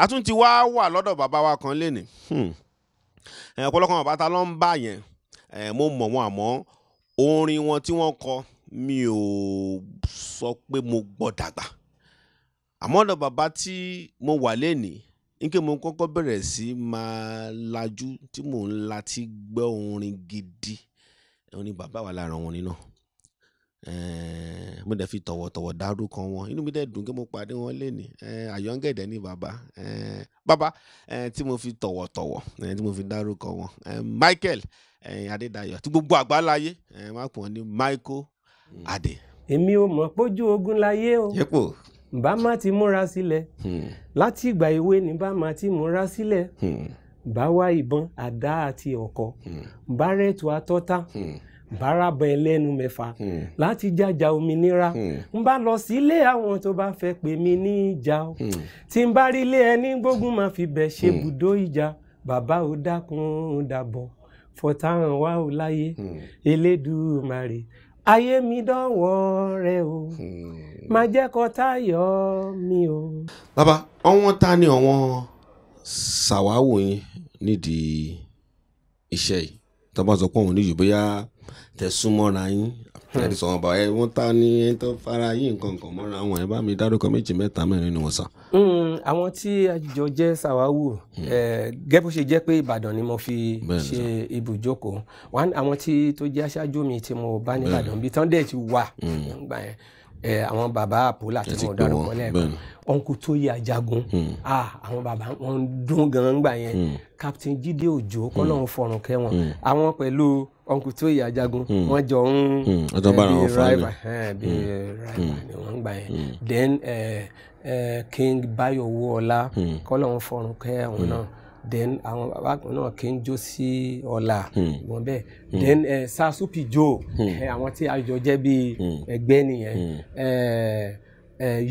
A tún ti wá wà lọ́dọ̀ bàbá wa kan lénìí. Ọ̀pọ̀lọpọ̀ bàbá ta ló ń bá yẹn, mo mọ̀ wọn, àmọ́ orin wọn tí wọ́n kọ mi ò sọ pé mo gbọ́ dàgbà. Àmọ́ ọ̀dọ̀ bàbá tí mo wà lénìí nke mo kọ́kọ́ bẹ̀rẹ̀ sí máa lajú tí mò ń láti gbọ́ orin gidi, orin bàbá wa lára wọn nínú. Mo dẹ̀ fi tọ̀wọ̀tọ̀wọ̀ dárúkọ wọn, inú mi dẹ̀ dùn kí mo pàdé wọn lénìí. Àyọ̀ǹgẹ̀dẹ̀ ni bàbá, bàbá tí mo fi tọ̀wọ̀tọ̀wọ̀ tí mo fi dárúkọ wọn, Michael Adédayọ̀ tí gbogbo àgbáláyé máa pọ̀ ní Michael Adé. Èmi ò mọ̀ pójú ogun láyé o, bá má ti múra sílẹ̀ láti ìgbà èwe ni bá má ti múra sílẹ̀, bá wá ìbọn àdá àti ọ̀kọ̀, bá rẹ̀tù atọ́ta, bárabọ̀ ẹlẹ́nu mẹ́fà láti jàjà òmìnira, ń bá lọ sílé àwọn tó bá fẹ́ pè mí ní ìjà o, tí ń bá rí ilé ẹni gbógun máa fi bẹ̀ ṣe bùdó ìjà, bàbá ò dákun dàbọ̀ fọ̀tàràn wá ò láyé, Elédùmarè ayé mi dánwọ́ rẹ o, má jẹ́ kó tayọ̀ mi o. Bàbá, ọ̀wọ́n ta ni ọ̀wọ́n ṣàwáwò yín nídìí iṣẹ́ yìí tó bá sọ pé òun níyì bóyá tẹ súnmọ́ra yín tẹ̀lé sọ̀rọ̀ bá ẹ wọ́n ta ni ẹ tó fara yín nǹkan kan mọ́ra wọn, ẹ bá mi dárúkọ méjì mẹ́ta mẹ́rin nínú wọn sàn. Àwọn tí àjọ jẹ́ ṣàwáwò, gẹ́gẹ́ bó ṣe jẹ́ pé Ìbàdàn ni mo fi ṣe ibùjókòó, àwọn tí tó jẹ́ aṣáájú mi tí mo bá ní Ìbàdàn bíi tán dẹ̀ ti wà nígbà yẹn, àwọn bàbá àpòlà tí mo dárúkọ lẹ́ẹ̀kan, Uncle Tóyè Ajagun, àwọn bàbá wọn dún gan-an gbà yẹn, Captain Jídé Òjó kọ́lọ́run fọ̀run kẹ́ wọn, àwọn pẹ̀lú Uncle Tóyè Ajagun wọ́n jọ ń bí rival ni wọ́n gbà yẹn. Then King Báyọ̀ Owóọlá kọ́lọ́run fọ̀run kẹ́ àwọn náà. Then àwọn bàbá kan náà King Josie Ọlá wọn bẹ́ẹ̀. Then Sasupi Joe, àwọn tí a jọ jẹ́ bí ẹgbẹ́ nìyẹn.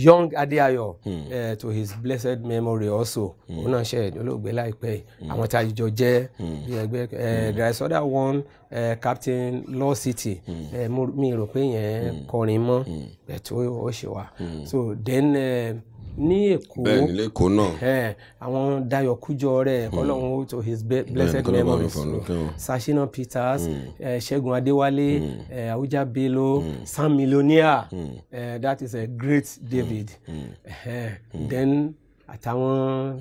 Young Adéayọ̀, to his blessed memory also, òun náà ṣe olóògbé láìpẹ́ yìí, àwọn tí a jọ jẹ́ bí ẹgbẹ́. There is other one, Captain Law City, mi rò pé yẹn kọrin mọ́ ẹ̀tọ́ ó ṣe wà. So then ní Èkó, bẹ́ẹ̀ ní Èkó náà, àwọn Dayọ̀ Kújọrẹ́ kọ́lọ́hún to his blessed memory, Sashina Peters, Ṣẹ́gun Adéwálé, Awújá Bello, Sam Millionaire, that is a great David. Then àtàwọn.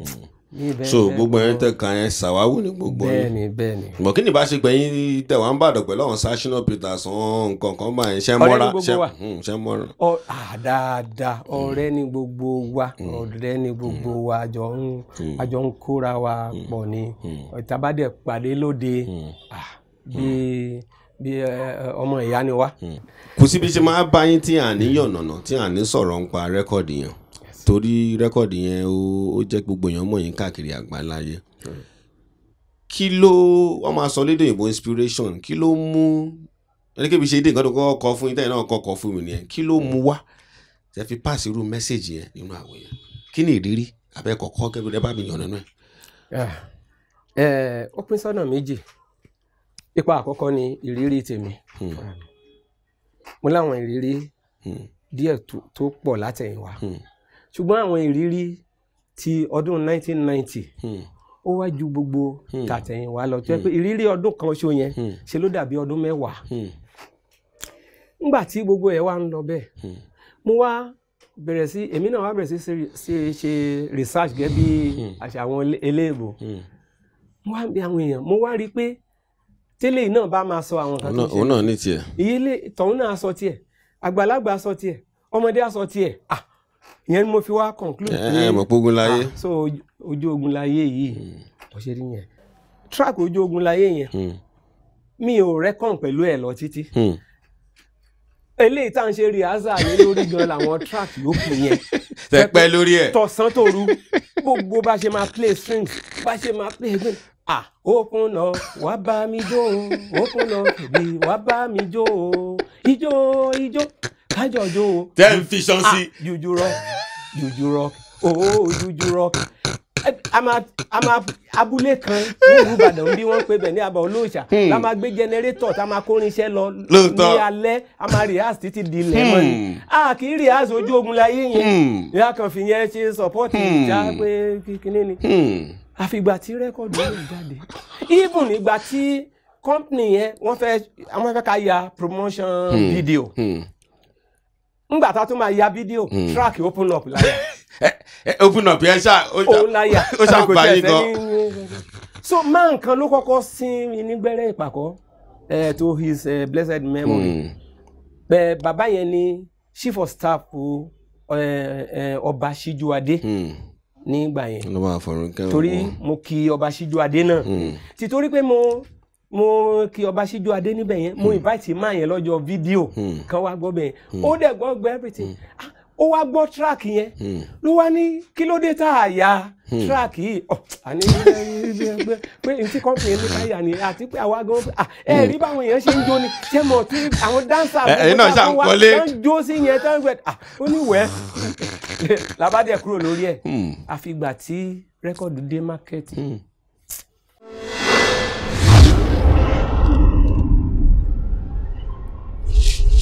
So gbogbo yẹn tẹ kan yẹn ṣàwáwò ní gbogbo yẹn. Bẹ́ẹ̀ni bẹ́ẹ̀ni. Mọ̀ kí ni bá ṣe gbẹ̀yìn tẹ̀ wá ń bàdàn pẹ̀lú àwọn Sashina Peters nǹkan kan bá yẹn ṣe mọ́ra ṣe mọ́ra. Dáadáa, ọ̀rẹ́ ni gbogbo wa, ọ̀rẹ́ ni gbogbo wa, àjọ ń kóra wa pọ̀ ni, tá bá dẹ̀ pàdé lóde bí ọmọ ìyá ni wa. Kò síbi ṣe máa bá yín tí à ní yànnàná tí à ní sọ̀rọ̀ ń pa rẹ́kọ̀dì yẹn, torí rẹ́kọ̀dì yẹn ó jẹ́ gbogbo èèyàn mọ̀ yín káàkiri àgbáláyé. Kí ló wọ́n máa sọ lédè òyìnbó inspiration, kí ló mú ẹnikẹ́bi ṣe dé nǹkan tó kọ́ kọ fún yín tẹ́yìn náà kọ́ fún mi nìyẹn, kí ló mú wá tẹ́ fi pass irú mẹ́sẹ̀gì yẹn nínú àwọ̀ yẹn, kí ni ìrírí abẹ́ kọ̀ọ̀kọ́ kẹ́bi rẹ bá mi yànnà náà. Ó pín sọ́nà méjì. Ipa àkọ́kọ́ ni ìrírí tèmi. Mo láwọn ìrírí díẹ̀ tó pọ̀ látẹ̀yìnwá, ṣùgbọ́n àwọn ìrírí ti ọdún 1990 ó wá ju gbogbo tàtẹ̀yìnwá lọ, tó yẹ pé ìrírí ọdún kan ṣo yẹn ṣe ló dàbí ọdún mẹ́wàá. Nígbà tí gbogbo ẹ̀ wá ń lọ bẹ́ẹ̀, mo wá bẹ̀rẹ̀ sí, èmi náà wá bẹ̀rẹ̀ sí ṣe research gẹ́gẹ́ bí àṣà àwọn eléèbó. Mo wá bí àwọn èèyàn, mo wá rí i pé tẹ́lẹ̀ náà bá máa sọ àwọn kan tó ṣe òun náà ní tiẹ̀, ìyẹlé tọ̀hún náà sọ tiẹ̀, àgbàlagbà sọ tiẹ̀, ọmọdé á sọ tiẹ̀. Ìyẹn ni mo fi wá conclude pé ẹ mọ̀ pé ogun láyé. So ojú ogun láyé yìí bó ṣe rí yẹn, track ojú ogun láyé yẹn mi ò rẹ́kàn pẹ̀lú ẹ̀ lọ títí. Eléyìí tá à ń ṣe rìhásà lé lórí gan làwọn track yòókù yẹn tẹ pẹ́ lórí ẹ̀ tọ̀sán tòru, gbogbo bá ṣe máa play strings, bá ṣe máa play gbìn. Open up wá bá mi jó o, open up baby wá bá mi jó o, ijó ijó kájọ jó o. Tẹ́ ń fi ṣan sí. Juju rock, juju rock, ooo juju rock. A máa abúlé kan ní ìlú Ìbàdàn bí wọ́n ń pè bẹ̀ ní Àbà Olóòṣà, la máa gbé generator tá a máa kórinṣẹ́ lọ ní alẹ́, a máa rehearse títí di ilẹ̀ mọ́ ni. A kì í rehearse ojú ogun láyé yẹn, ìyá kan fi yẹn ṣe support ìjà pé kíní ni. Àfìgbà tí record yẹn jáde, even ìgbà tí company yẹn wọ́n fẹ́ ká ya promotion video, ngbà tá a tún máa ya video, track Open Up láyà. Open Up yẹn ṣá òun láyà, ó ṣá gbà yín gan. So máa nǹkan ló kọ́kọ́ sin mi nígbẹ́rẹ́ ìpàkọ́, to his blessed memory. Bàbá yẹn ni chief of staff Ọba Síjúadé nígbà yẹn, torí mo kí Ọba Síjúadé náà, títorí pé mo kí Ọba Síjúadé níbẹ̀ yẹn, mo invite máa yẹn lọ́jọ́ fídíò kan wá gbọ́ bẹ́ẹ̀, ó dẹ̀ gbọ́ everything, ó wá gbọ́ track yẹn, ló wá ní kí ló dé tá a ya track yìí, àní pé n tí company ní káyà ni, àti pé àwa gan ẹ rí báwọn èèyàn ṣe ń jó ni, ṣé mo tí àwọn dancer gbogbo wá ń jó sí yẹn tán gbẹ, ó ní wẹ́ làbádẹ́ kúrò lórí ẹ̀. Àfìgbà tí rẹ́kọ̀dù dé mákẹ́tì.